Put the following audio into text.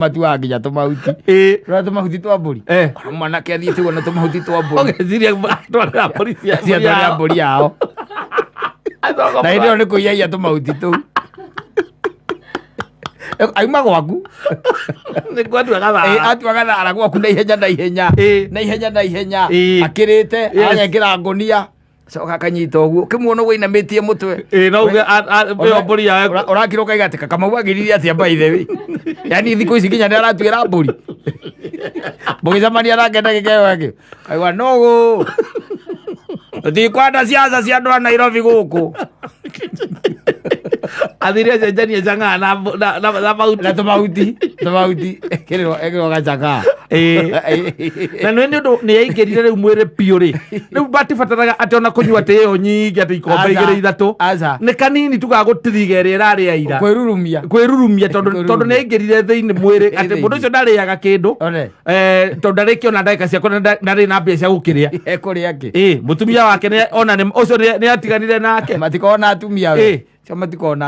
Matuaga nginya tũmahuti. Rora tũmahuti twa mbũri. Ona mwanake athiĩte ũguo na tũmahuti twa mbũri. Ũgeciria atwarĩra mbũri cia Ciatwarĩra mbũri yao. Na hĩndĩ ĩyo nĩ kũiyaiya tũmahuti tũu. Auma gwaku. Nĩ kwatua gathara. Atua gathara gwaku na ihenya na ihenya. Na ihenya na ihenya. Akĩrĩte, agekĩra ngũnia. Coka akanyita ũguo. Ũkĩmuona ũguo ainamĩtie mũtwe. Ĩĩ, no uge ĩyo mbũri yawe. Ũrakira ũkaiga atĩ Kamau agĩrire atĩa by the way. Yani thikũ ici nginya nĩ aratuĩra mbũri. Mũgĩcemania nake ndagĩka ĩyo ĩngĩ. Aigua nũgũ. Tũtikwenda ciaca cia andũ a Nairobi gũkũ. Athire acenjanie chang'aa na mahuti. Na tũmahuti. Tũmahuti. Ekĩrĩrwo gacang'aa. Na nĩ ũndũ nĩ yaingĩrire rĩu mwĩrĩ biũ rĩ, rĩu batibataraga atĩ ona kũnyua atĩ ĩyo nyingĩ atĩ ikombe Aca. igĩrĩ ithatũ. Aca. Nĩ kanini tu gagũtiriga ĩrĩa ĩrarĩa ira. Kwĩrurumia. Kwĩrurumia tondũ Kwĩrurumia. tondũ nĩ aingĩrire thĩinĩ mwĩrĩ atĩ Thĩinĩ. mũndũ ũcio ndarĩaga kĩndũ. One. Tondũ ndarĩkĩona ndagĩka ciakwa na ndarĩ na mbia cia gũkĩrĩa. Ekũrĩa kĩ? Ĩ, mũtumia wake ona ũcio nĩ atiganire nake. Matikoragwo na atumia we. Ĩ. Cio matikoragwo na.